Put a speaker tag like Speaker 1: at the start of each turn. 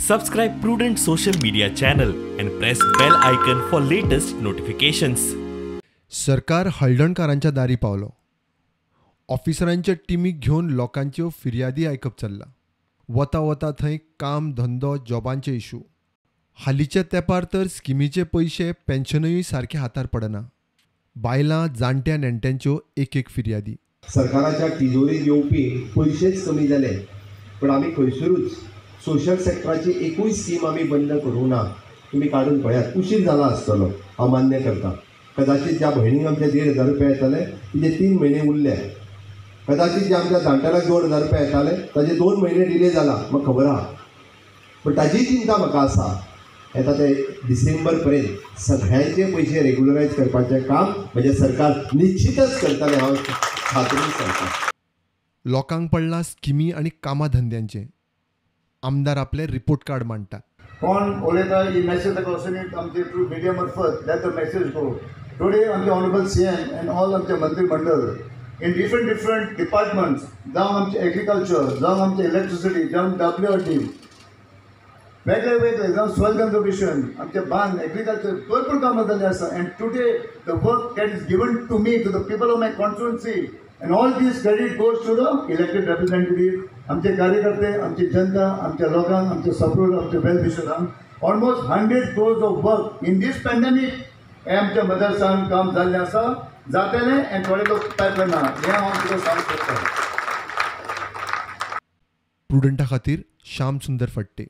Speaker 1: Subscribe Prudent social media channel and press bell icon for latest notifications.
Speaker 2: सरकार हळदणकारांच्या दारी पावलो. ऑफिसरांच्या टिमीक घेवन लोकांच्यो फिर्यादी आयकप चल्ला. वता वता थंय काम धंदो जॉबांचे इशू. हालींच्या तेंपार तर स्किमीचे पयशे पेन्शनूय सारकें हातार पडना. बायलां जाणट्या नेणट्यांच्यो एक एक फिर्यादी.
Speaker 3: सरकाराच्या तिजोरीत येवपी पयशेच कमी जाले, पण आमी खंयसरूच सोशल सेक्टराची एकूय स्कीम आमी बंद करूंक ना. तुमी काडून पळयात, उशीर जाला आसतलो, हांव मान्य करता. कदाचित ज्या भयणींक आमच्या 1,500 रुपया येताले तिजे 3 म्हयने उरले, कदाचित ज्या आमच्या जाणट्याक 2,000 रुपया येताले ताजे 2 म्हयने डिले जाला, म्हाका खबर आहा. पण ताजी चिंता म्हाका आसा, येता ते डिसेंबर पर्यंत सगळ्यांचे पयशे रेग्युलरायज करपाचें काम म्हजें सरकार निश्चितच करतलें, हांव खात्रीन सांगता.
Speaker 2: लोकांक पडलां स्किमी आनी कामां धंद्यांचें. आमदार आपले रिपोर्ट कार्ड मांडटात.
Speaker 4: कोण उलयता ही मॅसेज ताका वचून आमचे थ्रू मिडिया मार्फत let the message go. Today आमचे ऑनरेबल CM and all आमचे मंत्रीमंडळ इन डिफरंट डिफरंट डिपार्टमेंट्स, जावं आमचे एग्रीकल्चर, जावं आमचे इलेक्ट्रिसिटी, जावं WRD, वेगळे वेगळे, जावं सॉयल कन्जर्वेशन, आमचे बांद, एग्रीकल्चर, भरपूर कामां जाल्लीं आसा. And today the work that is given to me, to the people of my constituency, and all this credit goes to the elected representative, आमचे कार्यकर्ते, आमची जनता, आमच्या लोकांक, आमचे सपोर्ट, आमचे वेल विशरांक. Almost 100 crores of work in this pandemic हें आमच्या मदरसान काम जाल्लें आसा, जातलें आनी थोडे लोक पायपलायन आहा, हें हांव तुका सांगूंक सोदतां.
Speaker 2: प्रुडंटा खातीर श्याम सुंदर फट्टे.